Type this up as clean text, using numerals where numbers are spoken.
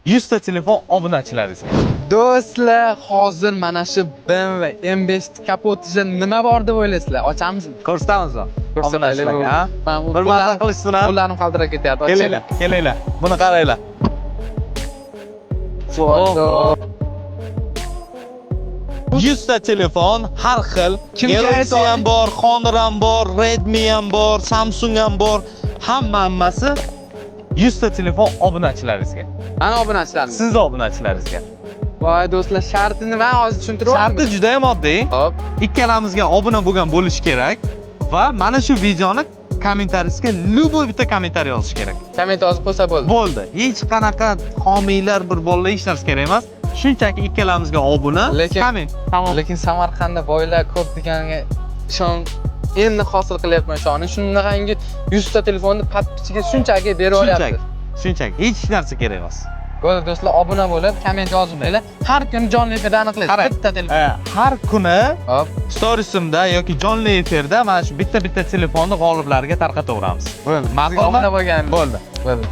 100 ta telefon obunachilaringizga. Do'stlar, hozir mana shu BMW M5 kapotida nima bor deb o'ylaysizlar? Ochamizmi? Ko'rsatamizmi? Ko'rsataylik. Obunachilarga, ha? Man Bir marta qilishsin, ha? Qo'llarim qaltirab ketyapti. Kelinglar, kelinglar. Buni qaranglar. Voy. 100 ta telefon har xil. Kimga Galaxy aytadi? Ham bor, Honor ham bor, Redmi ham bor, Samsung ham bor. Hamma hammasi 100 ta telefon obunachilaringizga. Ana obunachilarimiz. Sizni obunachilaringizga. Voy do'stlar, sharti nima? Hozir tushuntirib Sharti juda ham oddiy. Hop. Ikkalamizga obuna bo'lgan bo'lishi kerak va mana shu videoni kommentariyasiga любой bitta kommentariy yozish kerak. Komment yozib qo'ysa bo'ldi. Bo'ldi. Hech qanaqa homiylar, bir bolalar, hech narsa kerak emas. Shunchaki ikkalamizga obuna, komment. Tamom. Lekin Samarqandda boylar ko'p deganiga ishon, endi hosil qilyapman ishonni. Shunaqangi 100 ta telefonni подписчик ga shunchaki berib Shunchaki. olyapti. Shunchaki hech narsa kerak emas. Bo'ldi do'stlar, obuna bo'lib, komment yozib qo'yinglar. Har kuni jonli efirda aniqlaysiz. Qarang. Bitta telefon. Har kuni Hop. storiesimda yoki jonli efirda mana shu bitta-bitta telefonni g'oliblarga tarqataveramiz. Bo'ldi. Ma'qulmi? Obuna bo'lgan. Bo'ldi. Bo'ldi.